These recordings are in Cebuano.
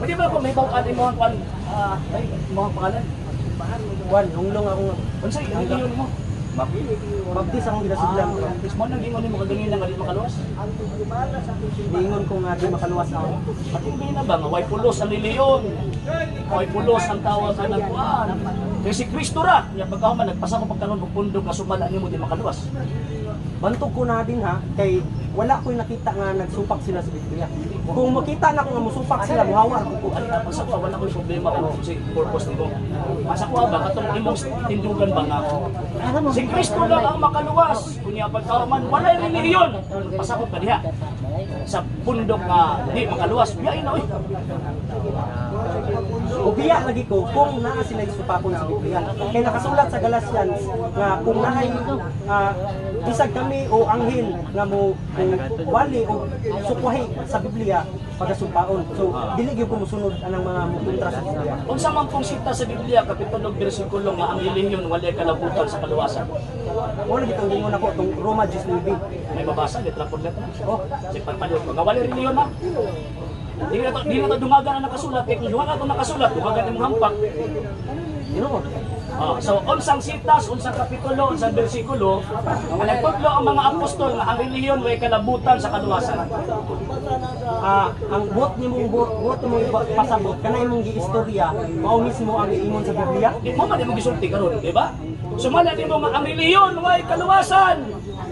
Pwede ba kung may bawaan imo ang kuan, ay, mo ang pangalan? Juan, hunglong akong Unsay relihiyon mo? Baptist akong ginasudlan. Baptist mo nang gingon nimo kaganina nga di makaluwas. Niingon ko nga di makaluwas ako. Patindi na ba nga way pulos ang relihiyon? Way pulos ang tawag ka ng kuan. Kay si Kristo ra, nya pagkahuman nagpasa ko pagkaron og pundok nga sumala nimo di makaluwas. Bantog ko na din ha, kay wala ko'y nakita nga nagsupak sila sa Biblia. Kung makita na ko nga musupak sila, muhawa ko. Ay, ang sa kuha, wala ko'y problema kung si purpose nimo. Ang sa kuha ba, katong imong tindugan ba nga, si Kristo lang ang makaluwas. Kunya pagkahuman, walay relihiyon. Pasakop ka diha. Sa pundok nga di makaluwas, biyain na oy. Ubiya lagi ko kung naa sila supakon sa Biblia. Kay nakasulat sa Galatians nga kung naay bisag kami o anghel nga mo wali o sukwahi sa Biblia pagasumpaon. So dili gyud ko mosunod anang mga mukontra sa Biblia. Unsa man pong sita sa Biblia, kapitulo bersikulo nga ang relihiyon walay kalabutan sa kaluwasan? Mo lagi tong gingon ako tong Roma 10:9. May mabasa, letra por letra. Oh, Sa pagpaliw ko, nga walay relihiyon na. Di na to dungagan ang nakasulat. Kaya kung dungagan ang nakasulat, dungagan imong hampak. Ginoo. Oh, so unsang sitas, unsang kapitulo, unsang bersikulo, nga nagtudlo ang mga apostol nga ang relihiyon way kalabutan sa kaluwasan. Ang buot nimong buot nimong pasabot kana imong giistorya mao mismo ang giingon sa Biblia. Di mo man imong gisulti karon, di ba? Sumala nimo nga ang relihiyon way kaluwasan.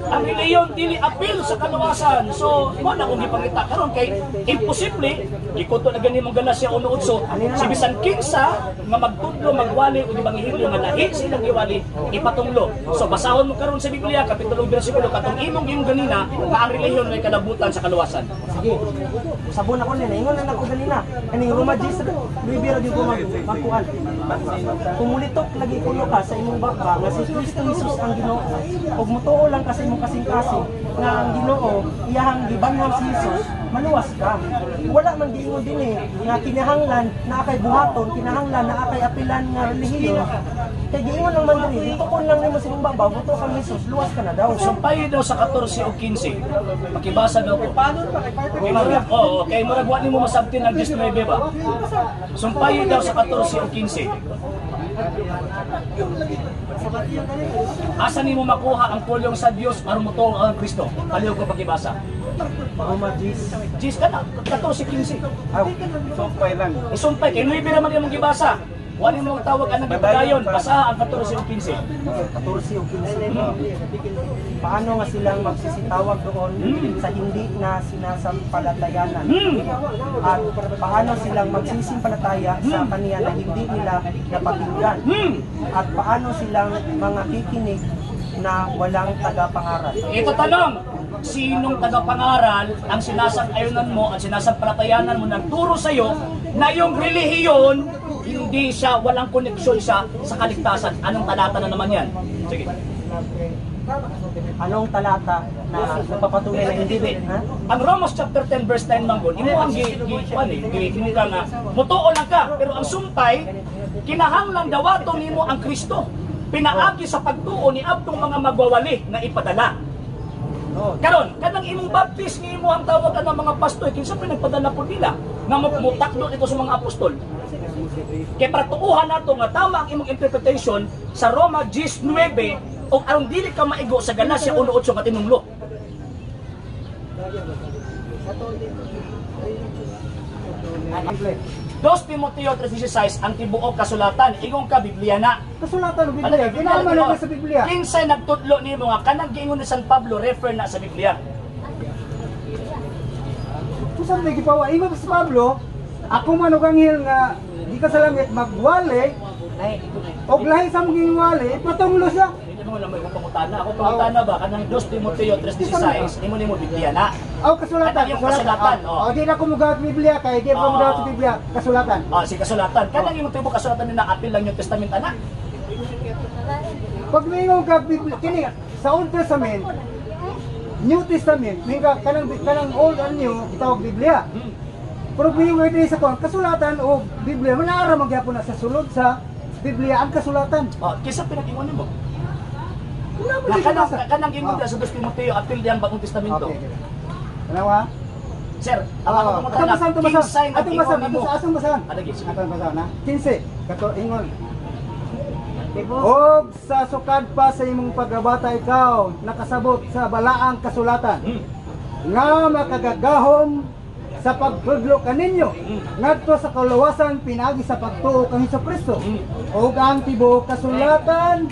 Ang relihiyon dili apil sa kaluwasan. So, mo na kung gipangita karon kay imposible ikuto na gani mong Galacia 1:8 si bisan kinsa nga magtudlo magwali o ebanghelyo nga lahi sa ilang giwali ipatunglo. So basahon mo karon sa Biblia kapitulo bersikulo katong imong imong ganina nga ang relihiyon way kalabutan sa kaluwasan. Sige. Usabon ako nila. Ingon na nako ganina. Kaning Roma 10, 9 ra gyud ko magkuan. Kumulitok lagi kuno ka sa imong baka nga si Kristo Jesus ang Ginoo. Ug mutuo lang ka sa imong kasing-kasing nga ang Ginoo iyahang gibanhaw si Jesus, maluwas ka. Wala man giingon dinhi nga kinahanglan naa kay buhaton, kinahanglan naa kay apilan nga relihiyon. Kay giingon lang man dinhi, tukon lang nimo sa imong baba, mutuo kang Jesus, luwas ka na daw. Sumpay daw sa 14 o 15. Pakibasa daw ko. Kay murag, oo, kay murag wa nimo masabtin ang 19 ba? Sumpay daw sa 14 o 15. Asa nimo makuha ang pulong sa Dios aron motuo ang Kristo? Kaliw ko pakibasa. Roma 10. Jis ka na, 14 15. Aw, Sumpay lang. Isumpay kay 9 ra man imong gibasa. Wa nimo tawag anang gipadayon, basa ang 14 o 15. 14 o 15. Paano nga silang magsisitawag doon sa hindi na sinasampalatayanan? At paano silang magsisimpalataya sa kaniya na hindi nila napakinggan? At paano silang mga kikinig na walang tagapangaral? Ito tanong, sinong tagapangaral ang sinasang-ayunan mo at sinasampalatayanan mo nagturo sa iyo na yung relihiyon hindi siya, walang koneksyon siya sa kaligtasan? Anong talata na naman yan? Sige. Anong talata na nagpapatunay na hindi? Ha? Ang Romans chapter 10 verse 9 manggol, imo ang gi gi kuan eh, gi ka nga mutuo lang ka, pero ang sumpay kinahanglan dawaton nimo ang Kristo. Pinaagi sa pagtuo ni abtong mga magwawali na ipadala. Oh. Karon, kanang imong baptist nga imo ang tawag ang mga pastor, kinsa pa nagpadala po nila nga mutakdo ito sa mga apostol. Kay para tuuhan nato nga tama ang imong interpretation sa Roma 10:9 og aron dili ka maigo sa Galacia 1:8 nga tinunglo. Dos Timoteo 3:16 ang tibuok kasulatan, ingon ka Biblia na. Kasulatan ng Biblia. Ginaman na sa Biblia. Kinsay nagtudlo nimo nga kanang giingon ni San Pablo refer na sa Biblia? Kung saan may gipawa, ingon si Pablo, ako man og anghel nga di ka sa langit magwali og lahi sa mong giwali, patunglo siya. Hindi mo lang may pangutana. Ako pangutana ba kanang 2 Timoteo 3:16 imo nimo Biblia na. Aw kasulatan, Kanang yung kasulatan, Oh, oh. di na ko mugahat Biblia kay di pa Oh. mugahat sa Biblia, kasulatan. Ah, si kasulatan. Kanang imong tibuok kasulatan nila apil lang yung testament ana. Pag mingon ka Biblia kini sa Old Testament, New Testament, mingon ka kanang Old and New gitawag Biblia. Pero mingon ka diri sa kuan kasulatan o Biblia, manaara man gyapon na sa sulod sa Biblia ang kasulatan. Oh, kinsa pinag-ingon nimo? Wala mo Na di kanang sa kanang ingon sa 2 Timoteo apil diyang Bagong Testamento. Okay. Tanawa. Sir, ang ako Ah, pangutana, atong basahan, atong basahan. kinsay Atong nag-ingon basahan, nimo? atong basahan. Ah, lagi, sige. Atong basahan ha. 15. Kato ingon. Tibo. Og sa sukad pa sa imong pagkabata ikaw nakasabot sa balaang kasulatan nga makagagahom sa pagtudlo kaninyo ngadto sa kaluwasan pinaagi sa pagtuo kang Hesukristo. Ug ang tibuok kasulatan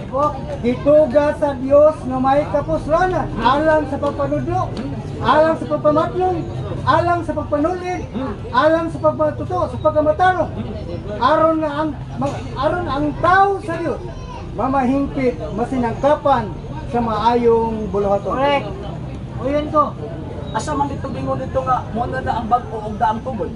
gituga sa Dios nga may kapuslanan alang sa pagpanudlo, alang sa pagpamatlong, alang sa pagpanulid, alang sa pagpatuto, sa pagkamatarong, aron ang tao sa Dios mamahingpit, masinangkapan sa maayong buluhaton. Correct. O yun ko. Asa man dito gingon dito nga mo na na ang bag-o og daang tubod?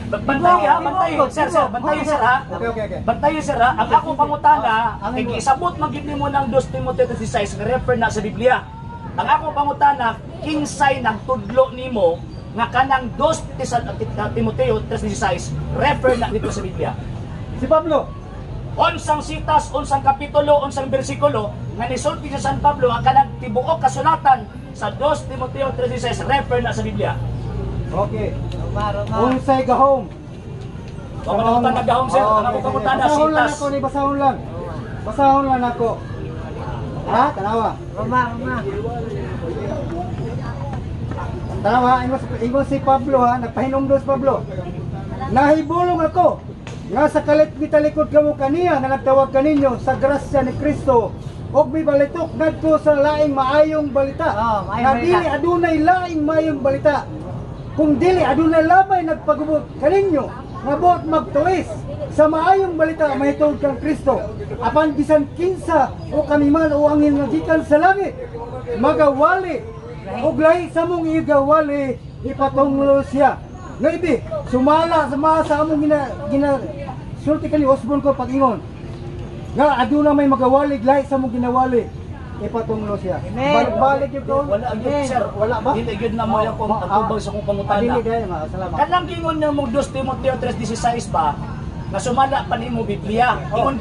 Bantay ha, bantay. Sir, sir, bantay sir ha. Okay. Bantay sir ha. Ang akong pangutana, Ang kay gisabot man gid nimo ng 2 Timoteo 3:16 nga refer na sa Biblia. Ang akong pangutana, kinsay nagtudlo nimo nga kanang 2 Timoteo 3:16 refer na dito sa Biblia? Si Pablo. Unsang sitas, unsang kapitulo, unsang bersikulo nga nisulti sa San Pablo ang kanang tibuok kasulatan sa 2 Timoteo 3:16 refer na sa Biblia? Okay. Roma, Roma. Unsay gahom? Wa man ako tanagahom, sir. Ang ako pangutana, Basahon lang sitas. ako ni, basahon lang. Basahon lang ako. Ha? Tanawa. Roma, Roma. Tanawa, ingon si Pablo ha, nagpahinumdum si Pablo. Nahibulong ako nga sa kalit gitalikod kamo kaniya nga nagtawag kaninyo sa grasya ni Kristo ug mibalitok ngadto sa laing maayong balita. Oh, maayong Nga balita. dili adunay laing maayong balita. Kung dili adunay lamay nagpagubot kaninyo nga buot magtuwis sa maayong balita mahitungod kang Kristo. Apan bisan kinsa o kami man o anghel nga gikan sa langit magawali og lahi sa mong igawali, ipatunglo siya. Nga ibi, sumala sa mga sa among gina, gina sulti kani Osborne ko pag-ingon. Nga aduna may magawalig lahi sa mong ginawali, ipatunglo siya. Amen. Balik-balik yun ko. Wala gyud, sir. Wala ba? Dili gyud na mo yung kung atubang sa kong pangutana. Dili dahil, ma. Salamat. Kanang gingon nga mong 2 Timoteo 3:16 ba nga sumala pa nimo Biblia?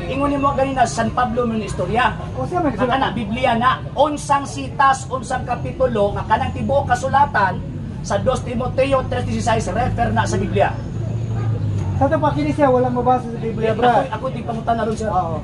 Ingon nimo ganina San Pablo mo ni istorya. O siya may Ang kana Biblia na unsang sitas, unsang kapitulo nga kanang tibuok kasulatan sa 2 Timoteo 3:16 refer na sa Biblia? Sa ito pa kini siya, walang mabasa sa Biblia, Ako bro. ako di pangutana ron, sir. Oo.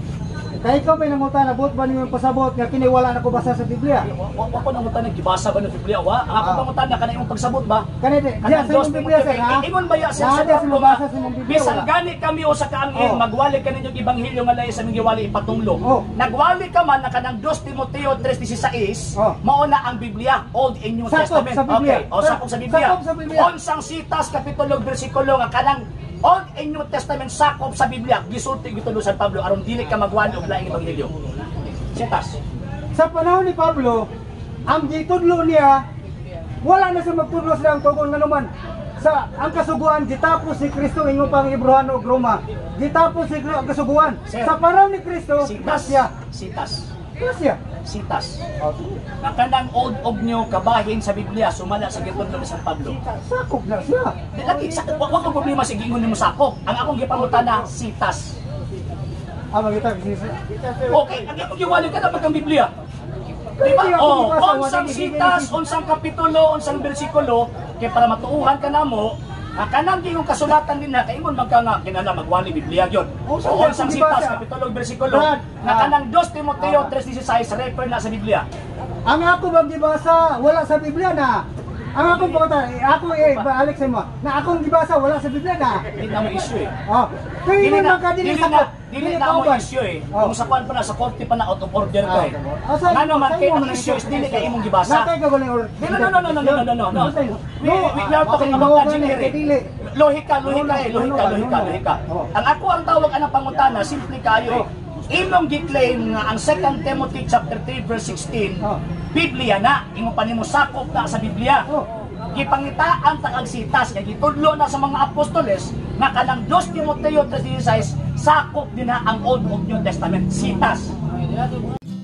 Kaya ikaw may nangutana, buot ba ninyo pasabot nga kini wala na ko basa sa Biblia? Wa ko nangutana gibasa ba ng Biblia wa? Ang ako pangutana kana imong pagsabot ba? Kani di, diya Kanang sa dos imong Biblia, sir, ha? Ingon ba ya sir Naa sa diya sa Pablo mabasa nga, sa imong Biblia, bisan wala. gani kami o sa kaangin magwali ka ninyong ebanghelyo nga lahi sa aming giwali, ipatunglo. Nagwali ka man na kanang 2 Timoteo 3:16 mao na ang Biblia, Old and New Sakop Testament. sa Biblia. Okay, o sakop sa Biblia. Sakop sa Biblia. Unsang sitas, kapitulo, bersikulo nga kanang Old and New Testament sakop sa Biblia gisulti gitulo San Pablo aron dili ka magwali og laing ebanghelyo? Sitas. Sa panahon ni Pablo, ang gitudlo niya, wala na siya magtudlo sa ang tugon nga naman. Sa ang kasuguan gitapos si Kristo, ingon pang Hebreano ug Roma. Gitapos si Kristo ang kasuguan. Sir. Sa panahon ni Kristo, Sitas. grasya. Sitas. Grasya. Sitas. Nga kanang Old og New kabahin sa Biblia sumala sa gitudlo ni San Pablo. Sakop na siya. Di lagi sa wa ko problema sa gingon nimo sakop. Ang akong gipangutana, sitas. Ah, magita si Okay, ang imong giwali ka na pagkang Biblia. Di ba? Hindi ako Oh, gibasa, wala unsang ni- sitas, unsang kapitulo, unsang bersikulo kay para matuuhan ka namo nga kanang gingong kasulatan din na kay ingon man ka nga kinahanglan magwali Biblia gyud. Oh, O saan unsang gibasa? sitas, kapitulo, bersikulo Brad, nga kanang 2 Timoteo 3:16 refer na sa Biblia? Ang ako bang gibasa wala sa Biblia na. Ang akong pangutana, eh, ako eh, ba, Alex mo, na akong gibasa wala sa Biblia na. Hindi na mo issue eh. Oh, kaya Dili ingon na, man ka dili dili sa na, dili na mo issue eh. Oh. Kung sa kwan pa na, sa korte pa na, out of order ka eh. Ah, Ngano man sa kay imo ang man issue ikaw. is dili kay imong gibasa. Nakay ka galing order. No. We are talking about logic here eh. Lohika, lohika eh, lohika, lohika, lohika. Ang ako ang tawag anang pangutana, simple kayo eh. Imong gi-claim nga ang 2 Timothy chapter 3 verse 16, Biblia na, ingon pa nimo sakop na sa Biblia. Gipangitaan ta kag sitas kay gitudlo na sa mga apostoles nga kanang 2 Timoteo 3:16 sakop din na ang Old ug New Testament, sitas.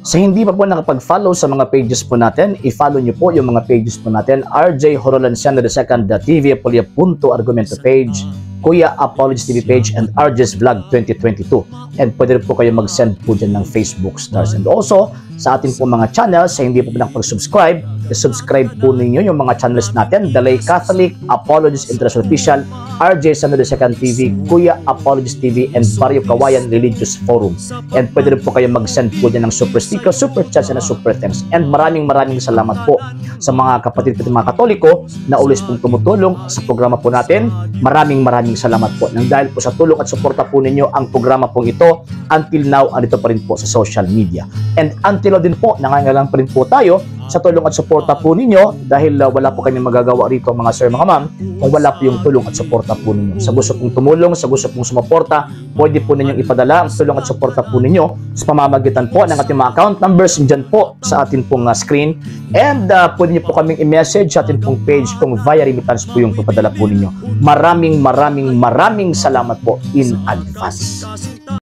Sa hindi pa po nakapag-follow sa mga pages po natin, i-follow nyo po yung mga pages po natin. RJ Horolanciano II, TV Apolia Punto Argumento page, Kuya Apologies TV page, and RJ's Vlog 2022. And pwede rin po kayo mag-send po dyan ng Facebook stars. And also, sa ating po mga channels, sa hindi po nakapag-subscribe, I-subscribe po ninyo yung mga channels natin, The Lay Catholic, Apologist International Official, RJ Samuel Second TV, Kuya Apologist TV, and Barrio Kawayan Religious Forum. And pwede rin po kayo mag-send po dyan ng super sticker, super chats, and super thanks. And maraming maraming salamat po sa mga kapatid ko, mga Katoliko na always pong tumutulong sa programa po natin. Maraming maraming salamat po. Nang dahil po sa tulong at suporta po ninyo, ang programa pong ito until now andito pa rin po sa social media. And until now din po, nangangailangan pa rin po tayo sa tulong at suporta po ninyo dahil wala po kami magagawa rito, mga sir, mga ma'am, kung wala po yung tulong at suporta po ninyo. Sa gusto pong tumulong, sa gusto pong sumuporta, pwede po ninyong ipadala ang tulong at suporta po ninyo sa pamamagitan po ng ating mga account numbers dyan po sa atin pong screen. And pwede niyo po kaming i-message sa atin pong page kung via remittance po yung papadala po ninyo. Maraming maraming maraming salamat po in advance.